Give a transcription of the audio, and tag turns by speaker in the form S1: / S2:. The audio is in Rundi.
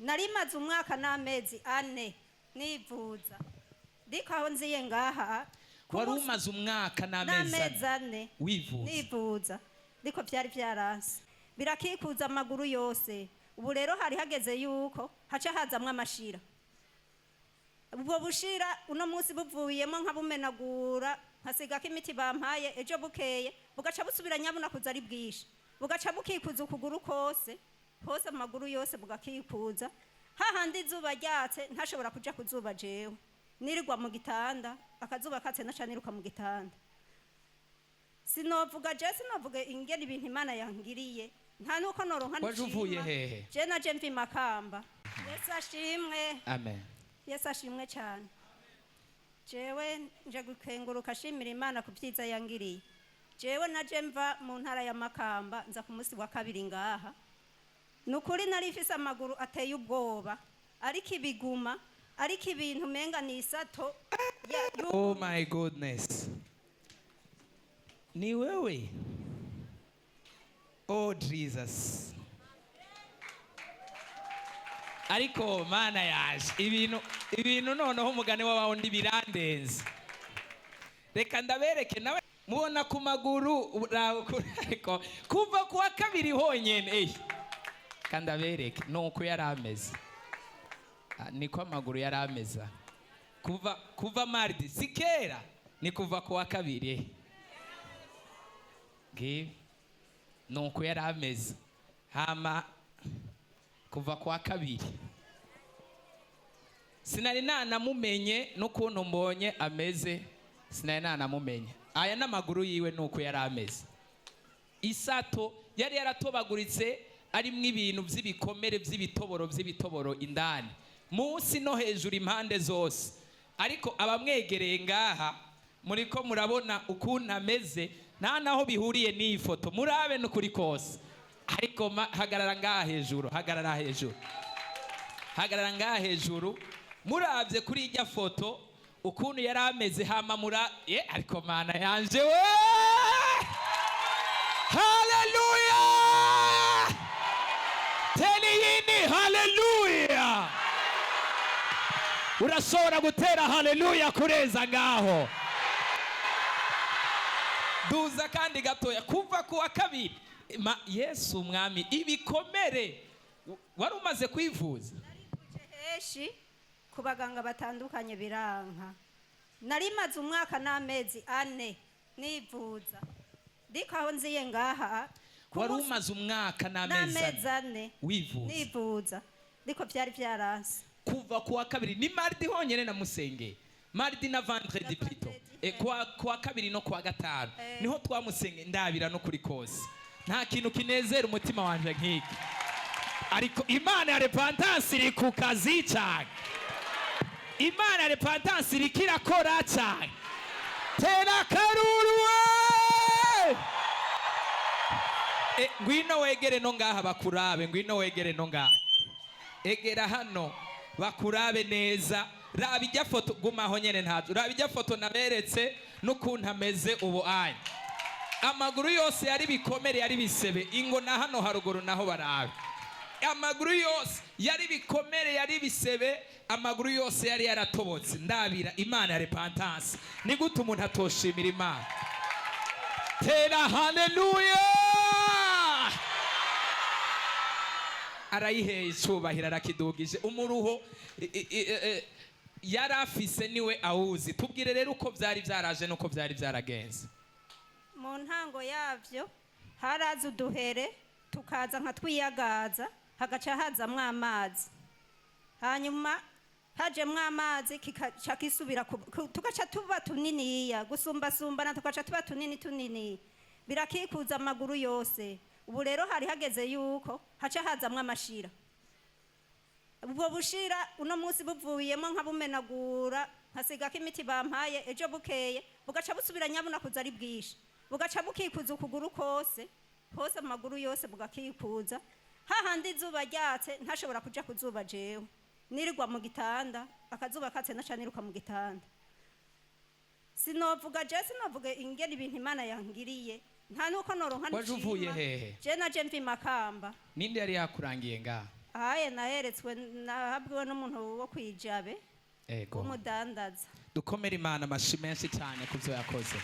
S1: Nari maze umwaka n'amezi 4 nivuza, ndiko aho nziye ngaha ku
S2: Wari
S1: munsi-
S2: umaze umwaka n'amezi
S1: n'amezi
S2: 4
S1: ane
S2: wivuza.
S1: Nivuza, ndiko byari byaranse, birakikuza amaguru yose. Ubu rero hari hageze yuko haca hazamwo amashira. Ubwo bushira uno munsi buvuyemo nkabumenagura, nkasigako imiti bampaye, ejo bukeye bugaca busubira nyabuna kuza ari bwinshi, bugaca bukikuza ukuguru kose hose, amaguru yose bugakikuza. Hahandi izuba ryatse ntashobora kuja kuzuba, jewe nirirwa mu gitanda, akazuba katse naca niruka mu gitanda. Sinovuga je, sinovuga ingene ibintu Imana yangiriye, nta nuko noronka.
S2: Waje
S1: nshima.
S2: uvuye hehe?
S1: Je naje mva i Makamba. Yesu ashimwe.
S2: Amen.
S1: Yesu ashimwe cyane. Jewe nje gukenguruka, ashimira Imana ku byiza yangiriye. Jewe naje mva mu ntara ya Makamba, nza ku munsi wa kabiri ngaha. Ni ukuri nari mfise amaguru ateye ubwoba, ariko ibiguma, ariko ibintu umenga ni isato
S2: Oh my goodness, ni wewe? Oh Jesus! Ariko Mana yaje, ibintu noneho umugani w'abawundi birandenze. Reka ndabereke nawe mubona ku maguru raba ukuntu, ariko kuva ku wa kabiri honyene, reka ndabereke nuko yari ameze. Ah, niko amaguru yari ameze kuva mardi, si kera, ni kuva ku wa kabiri. Ngibi nuko yari ameze. Hama kuva ku wa kabiri sinari nanamumenye, n'ukuntu mbonye ameze sinari nanamumenye. Aya n'amaguru yiwe nuko yari ameze, isato yari yaratobaguritse, arimwo ibintu by'ibikomere by'ibitoboro indani, munsi no hejuru, impande zose. Ariko abamwegereye ngaha muriko murabona ukuntu ameze, nta naho bihuriye n'iyi foto. Murabe n'ukuri kose. Ariko hagarara ngaha hejuru, hagarara hejuru, hagarara ngaha hejuru. Murabye kuri ijya foto ukuntu yari ameze, hama mura ye. Ariko Mana yanje we! Haleluya! Teni yini haleluya! Urashobora gutera haleluya kureza ngaho. Duza kandi gatoya. Kuva ku wa kabiri. Yesu umwami, ibikomere! Wari umaze kwivuza?
S1: Henshi ku baganga batandukanye biranka. Nari maze umwaka n'amezi 4 nivuza, ndiko aho nziye ngaha ku
S2: Wari
S1: munsi-
S2: umaze umwaka n'amezi
S1: n'amezi
S2: 4
S1: ane
S2: wivuza.
S1: Nivuza, ndiko byari byaranse.
S2: Kuva ku wa kabiri, ni mardi honyine namusengeye, mardi na vendredi
S1: Na
S2: plutôt.
S1: vendredi,
S2: Kuwa kabiri no kuwa gatanu niho twamusengeye. Ndabira no kuri kose, nta kintu kinezera umutima wanje nk'iki. Ariko Imana ya repentance iri ku kazi cyane, Imana ya repentance iriko irakora cyane. Tera karuru we! Ngwino wegere no ngaha bakurabe, ngwino wegere no ngaha, egera hano bakurabe neza. Raba ijya foto, gumaho nyene ntazo. Raba ijya foto naberetse n'ukuntu ameze ubu. Aya amaguru yose yari bikomere, yari bisebe. Ingo na hano haruguru naho barabe, amaguru yose yari bikomere, yari bisebe, amaguru yose yari yaratobotse. Ndabira Imana ya repentance! Ni gute umuntu atoshimira Imana? Tera haleluya! Arayiheye icubahiro, arakidugije. Umuruho yari afise niwe awuzi. Tubwire rero uko byari byaraje n'uko byari byaragenze.
S1: Mu ntango yabyo haraza uduhere, tukaza nka twiyagaza, hagaca hazamwo amazi. Hanyuma hajemwo amazi kikaca kisubira tugaca tuba tuniniya gusumbasumbana, tugaca tuba tunini tunini, birakikuza amaguru yose. Ubu rero hari hageze yuko haca hazamwo amashira. Ubwo bushira uno munsi buvuyemo nkabumenagura, nkasigako imiti bampaye, ejo bukeye bugaca busubira nyabuna kuza ari bwinshi, bugaca bukikuza ukuguru kose hose, amaguru yose bugakikuza. Hahandi izuba ryatse ntashobora kuja kuzuba, jewe nirirwa mu gitanda, akazuba katse naca niruka mu gitanda. Sinovuga je, sinovuga ingene ibintu Imana yangiriye, nta nuko noronka
S2: Waje
S1: nshima.
S2: uvuye hehe?
S1: Je naje mva i Makamba.
S2: Ninde yari yakurangiye ngaha?
S1: Ahaye naheretswe, nahabwiwe n'umuntu wo kwijabe
S2: Ego.
S1: w'umudandaza.
S2: Dukomere Imana amashi menshi cyane ku byo yakoze.